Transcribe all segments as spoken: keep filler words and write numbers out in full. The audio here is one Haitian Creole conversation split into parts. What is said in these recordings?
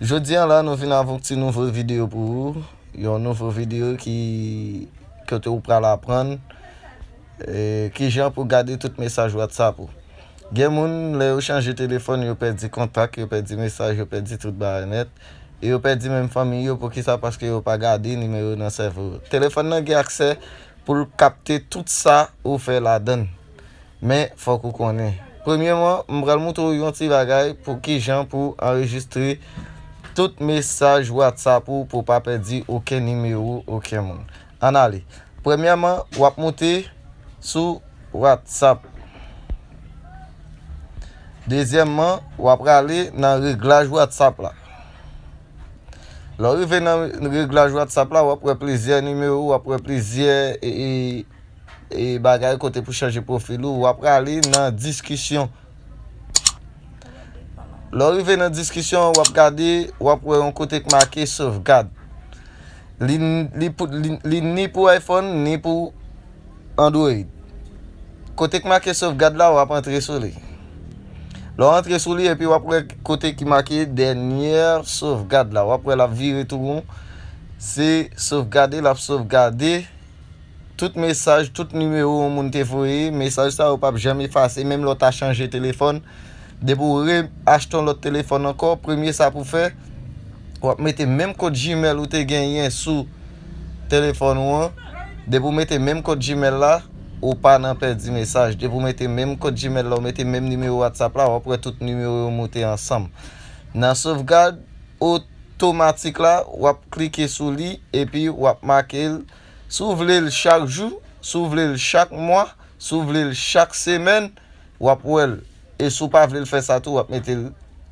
Jodi a la, nou vin avèk yon ti nouvo videyo pou ou. Yon nouvo videyo ki, kote ou pral aprann, e, kijan pou gade tout mesaj WhatsApp ou. Gen moun, lè yo chanje telefòn, yo pèdi kontak, yo pèdi mesaj, yo pèdi tout bagay nèt. E yo pèdi menm fanmi yo, poukisa? Paske yo pa gade nimewo nan sèvo yo. Telefòn nan gen aksè pou l kapte tout sa ou fè ladan l. Men, fòk ou konnen. Premyèman, m pral montre w yon ti bagay pou kijan pou anrejistre tout mesaj WhatsApp ou pou w pa pèdi okenn nimewo okenn moun. Ann ale. Premyèman, w ap monte sou WhatsApp. Dezyèmman, w ap prale nan reglaj WhatsApp la. Lè w rive nan reglaj WhatsApp la, w ap wè plizyè nimewo, w ap wè plizyè, e, e, e bagay kote pou chanje pwofil ou, w ap prale nan diskisyon. Lè w rive nan diskisyon, w ap gade, w ap wè yon kote k make sovgad. Li, li, pou, li, li ni pou iPhone, ni pou Android. Kote k make sovgad la, w ap antre sou li. Lè w antre sou li, epi w ap wè kote ki make dènyè sovgad la. W ap wè l ap vire tou won. Se sovgade, l ap sovgade tout mesaj, tout nimewo yon moun te voye. Mesaj sa yo p ap janm efase, menm lè w ta chanje telefòn. Depi w reachte yon lòt telefòn ankò, premye sa pou w fè, w ap mete menm kòd Gmail ou te genyen sou telefòn ou an. Depi w mete menm kòd Gmail la, ou pa nan pèdi mesaj. Depi w mete menm kòd Gmail la, w mete menm nimewo WhatsApp la, w ap wè tout nimewo yo moute ansanm. Nan sovgad otomatik la, w ap klike sou li epi w ap make l. Si w vle l chak jou, si w vle l chak mwa, si w vle l chak semèn, w ap wè l. E si w pa vle l fè sa tou, w ap mete l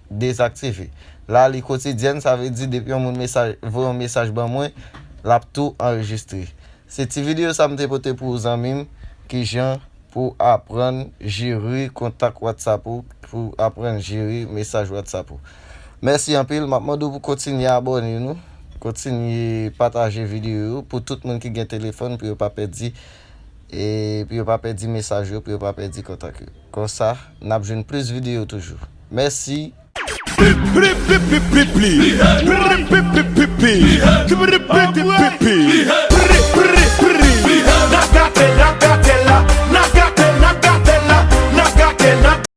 dezaktive. La, li kotidyèn, sa vle di depi yon moun mesaj, voye yon mesaj ban mwen, l ap tou anrejistre. Se ti videyo sa m te pote pou ou, zanmi m, kijan pou aprann jere kontak WhatsApp ou, pou aprann jere mesaj WhatsApp ou. Mèsi anpil, m ap mande w pou kontinye abòne nou, kontinye pataje videyo yo pou tout moun ki gen telefòn, pou yo pa pèdi, e pou yo pa pèdi mesaj yo, pou yo pa pèdi kontak yo. Konsa, n ap jwenn plis videyo toujou. Mèsi.